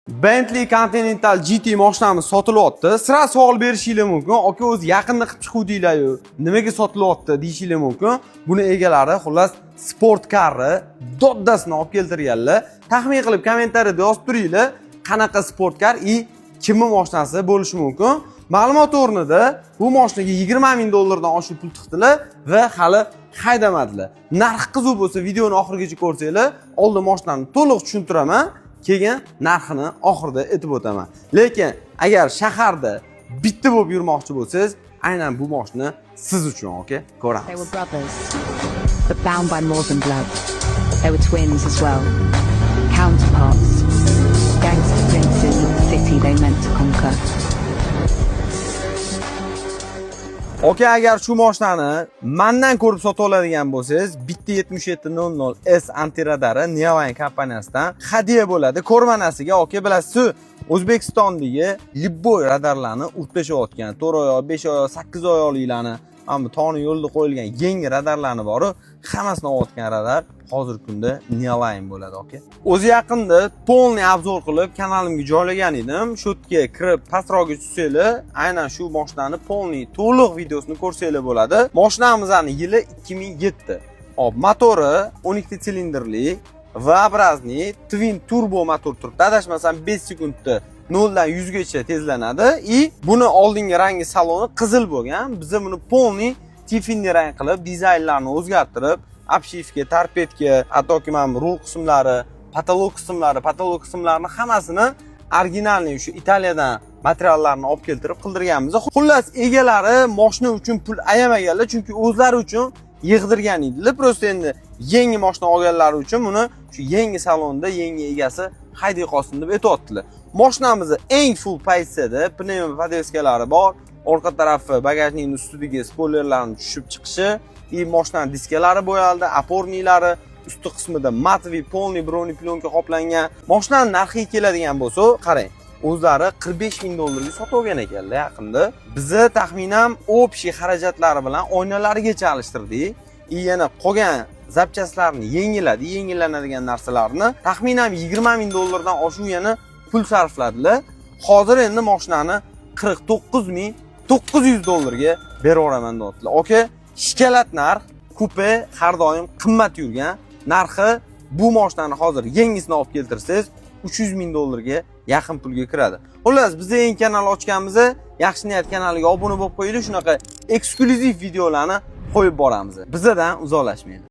Bentley Continental GT mashinamiz sotilyapti. Sira savol berishinglar mumkin. "Aka, o'zi yaqinda qilib chiquvdinglar-yu, nimaga sotilyapti?" deyishinglar mumkin. Buni egalari, xullas, sport karni doddasini olib keltirganlar. Taxmin qilib kommentariyada yozib turinglar, qanaqa sport kar и kimni mashinasi bo'lishi mumkin. Ma'lumot o'rnida, bu mashinaga 20 ming dollardan oshiq pul tiqdilar va hali haydamadilar. Narxi qiziq bo'lsa, videoni oxirigacha ko'rsanglar, oldin mashinani to'liq tushuntiraman, keyin narxini oxirida aytib o'taman. Lekin agar shaharda bitta bo'lib yurmoqchi bo'lsangiz, aynan bu mashina siz uchun, aka, ko'ramiz. They were brothers, but bound by more than blood. They were twins as well. Counterparts. Gangster princes of the city they meant to conquer. Aka, agar shu mashinani mandan ko'rib sotib oladigan bo'lsangiz, bitta 7700 S antiradari Neoline kompaniyasidan hadya bo'ladi. Ko'rmanasiga, aka, bilasiz, O'zbekistondagi любой radarlarni urib tashlayotgan, 4 oyoq, 5 oyoq, 8 oyoqlilarni, mana bu tog'ni yo'lda qo'yilgan yangi radarlarni boru, hammasini olayotgan radar hozirgi kunda Neoline bo'ladi, aka. O'zi yaqinda полный обзор qilib kanalimga joylagan edim. Shu yerga kirib pastroqga tushsanglar, aynan shu mashinani полный, to'liq videosini ko'rsanglar bo'ladi. Mashinamizni yili 2007. Hop, motori 12 ta silindrli, V-образный twin turbo motor turibdi. Adashmasam, 5 sekundda 0 dan 100 gacha tezlanadi и buni oldingi rangi, saloni qizil bo'lgan. Biz buni полный тиффиный rang qilib, dizaynlarni o'zgartirib, обшивка, торпедка, hattoki mana bu rul qismlari, потолок qismlarini hammasini оригинальный o'sha Italiyadan materiallarni olib keltirib qildirganmiz. Xullas, egalari moshina uchun pul ayamaganlar, chunki o'zlari uchun yig'dirgan edilar. Просто endi yangi moshina olganlari uchun buni shu yangi salonda yangi egasi hayday qolsin deb aytyaptilar. Moshinamizni eng full pozitsiyada, пневмо подвеска lari bor. Orqa tarafi, bagajnikning ustidagi spoilerlarni tushib chiqishi и moshinani diskalari bo'yaldi, опорник lari usti qismida матовый полный бронеплёнка qoplangan. Moshinani narxiga keladigan bo'lsa, qarang, o'zlari 45 ming dollarga sotib olgan ekanlar yaqinda. Biza taxminan общий xarajatlari bilan oynalarigacha alishtirdik и yana qolgan запчасть larni yengiladi, yengillanadigan narsalarni taxminan 20 ming dollardan oshiq yana pul sarfladilar. Hozir endi moshinani 49 ming 900 dollarga beraveraman deyaptilar. Aka, shkalat narx, kupe har doim qimmat yurgan. Narxi bu moshinani hozir yangisini olib keltirsangiz, 300 ming dollarga yaqin pulga kiradi. Xullas, biz yangi kanal ochganmiz. Yaxshi Niyat kanaliga obuna bo'lib qo'yinglar, shunaqa eksklyuziv videolarni qo'yib boramiz. Bizadan uzoqlashmanglar.